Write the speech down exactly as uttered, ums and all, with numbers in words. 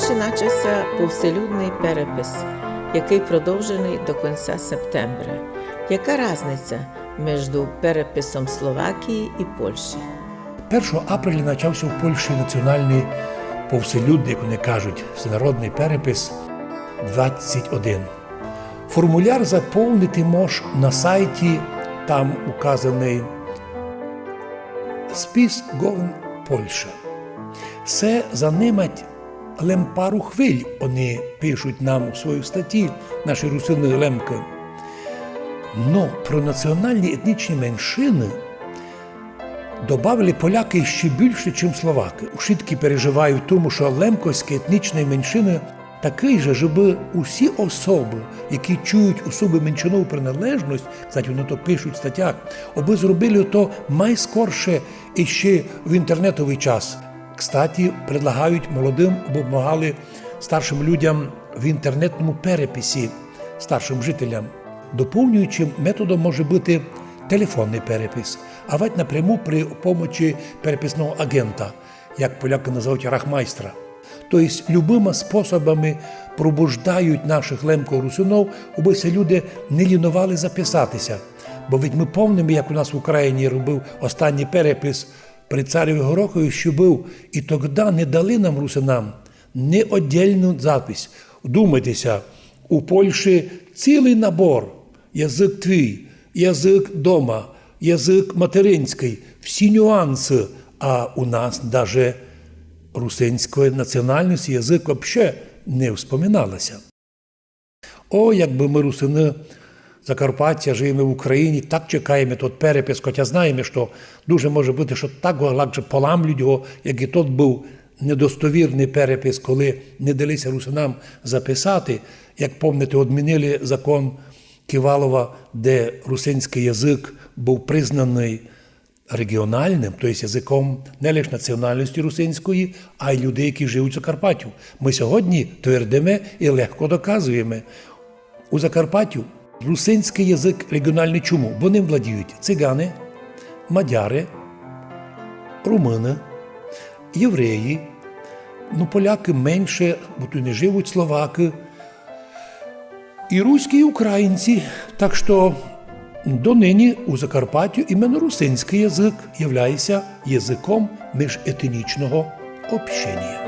Начався повселюдный перепис, якый продовженый до конця септембра. Яка разниця между переписом Словакії і Польщі? Першого апреля начався в Польщі національный повселюдный, як они кажуть, всенародный перепис двадцять один. Формуляр заповнити мож на сайті, там указаный спис Govn Польща. Се занимать лем пару хвиль, они пишуть нам у своїй статті, наші русины лемкы. Но про національні етнічні меншины добавили полякы ще більше, чим словакы. Ушыткі переживають тому, што лемковські етнічні меншины такый же, жебы усі особы, які чують у собі меншинову приналежность, кстати, они то пишуть в статях, обы зробили то майскорше іще в інтернетовый час. Кстати, предлагають молодым, обы помагали старшым людям в інтернетному переписі, старшым жителям. Доповнюючым методом може быти телефонный перепис, авадь напряму при помочі переписного агента, як полякы называють, рахмайстра. То єсть любыма способами пробуждають нашых лемков-русинов, обы ся люди не ліновали записати ся. Бо ведь мы помниме, як у нас в Україні робив останній перепис при цареві Горохові, што быв, і тогда не дали нам, русинам, ни оддільну запись. Вдумайте ся, у Польщі цілый набор: язык твій, язык дома, язык материнськый, всі нюансы, а у нас даже русинської національности язык вообще не вспоминало ся. О, якбы мы, русины Закарпаття, жиєме в Україні, так чекаєме тот перепис, хотя знаєме, што дуже може быти, што так го легше поламлють го, як і тот быв недостовірный перепис, коли не дали ся русинам записати. Як помните, одмінили закон Ківалова, де русинськый язык быв признаный регіональным, то єсть языком не лише національности русинської, а й людей, які живуть в Закарпаттю. Мы сьогодні твердиме і легко доказуєме. У Закарпаттю русинськый язык регіональный чому? Бо ним владіють циганы, мадяры, румыны, євреї, ну, полякы менше, бо туй не живуть, словакы, і руські, і українці. Так што донині у Закарпаттю іменно русинськый язык являє ся языком межетнічного общенія.